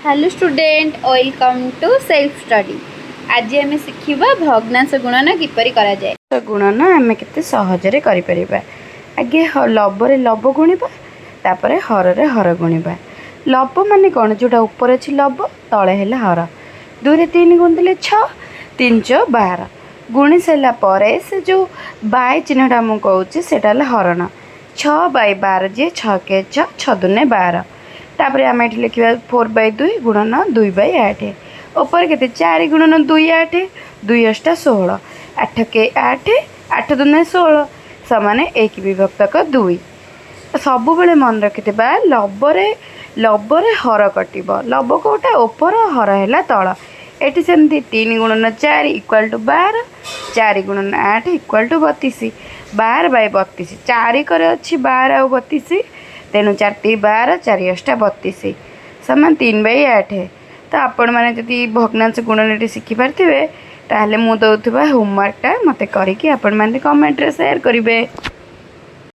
Hello student, welcome to self study. ଆଜି ଆମେ ଶିଖିବା ଭଗ୍ନାଂଶ ଗୁଣନ କିପରି କରାଯାଏ। ଗୁଣନ ଆମେ କେତେ ସହଜରେ କରିପାରିବା। ଆଗେ ଲବରେ ଲବ ଗୁଣିବା, ତାପରେ ହରରେ ହର ଗୁଣିବା। ଲବ ମାନେ କ'ଣ? ଯେଉଁଟା ଉପରେ ଅଛି ଲବ, ତଳେ ହେଲା ହର। ଦୁଇରେ ତିନି ଗୁଣିଦେଲେ ଛଅ, ତିନି ଚଉ 12। ଗୁଣି ସାରିଲା ପରେ ସେ ଯେଉଁ ବାଇ ଚିହ୍ନଟା ମୁଁ କହୁଛି, ସେଇଟା ହେଲା ହରଣ। 6 ବାଇ 12 ଯିଏ ଛଅ କେ ଛଅ, ଛଅ ଦୁନେ 12। ତାପରେ ଆମେ ଏଠି ଲେଖିବା 4 ବାଇ 2 ଗୁଣନ 2 ବାଇ 8। ଉପରେ କେତେ? ଚାରି ଗୁଣନ ଦୁଇ ଆଠ, ଦୁଇ ଅଷ୍ଟା 16, ଆଠ କେ ଆଠ, ଆଠ ଦୁନେ 16, ସମାନ ଏକ ବିଭକ୍ତକ ଦୁଇ। ସବୁବେଳେ ମନେ ରଖିଥିବା, ଲବରେ ଲବରେ ହର କଟିବ। ଲବ କେଉଁଟା? ଉପର, ହର ହେଲା ତଳ। ଏଠି ସେମିତି ତିନି ଗୁଣନ ଚାରି ଇକ୍ୱାଲ୍ ଟୁ 12, ଚାରି ଗୁଣନ ଆଠ ଇକ୍ୱାଲ୍ ଟୁ 32। 12 ବାଇ 32। ଚାରି କରେ ଅଛି 12 ଆଉ 32, ତେଣୁ ଚାରି ତିରି 12, ଚାରି ଅଷ୍ଟା 32 ସମାନ 3 ବାଇ 8। ତ ଆପଣମାନେ ଯଦି ଭଗ୍ନାଂଶ ଗୁଣନଟି ଶିଖିପାରିଥିବେ, ତାହେଲେ ମୁଁ ଦେଉଥିବା ହୋମୱାର୍କଟା ମୋତେ କରିକି ଆପଣମାନେ କମେଣ୍ଟରେ ସେୟାର କରିବେ।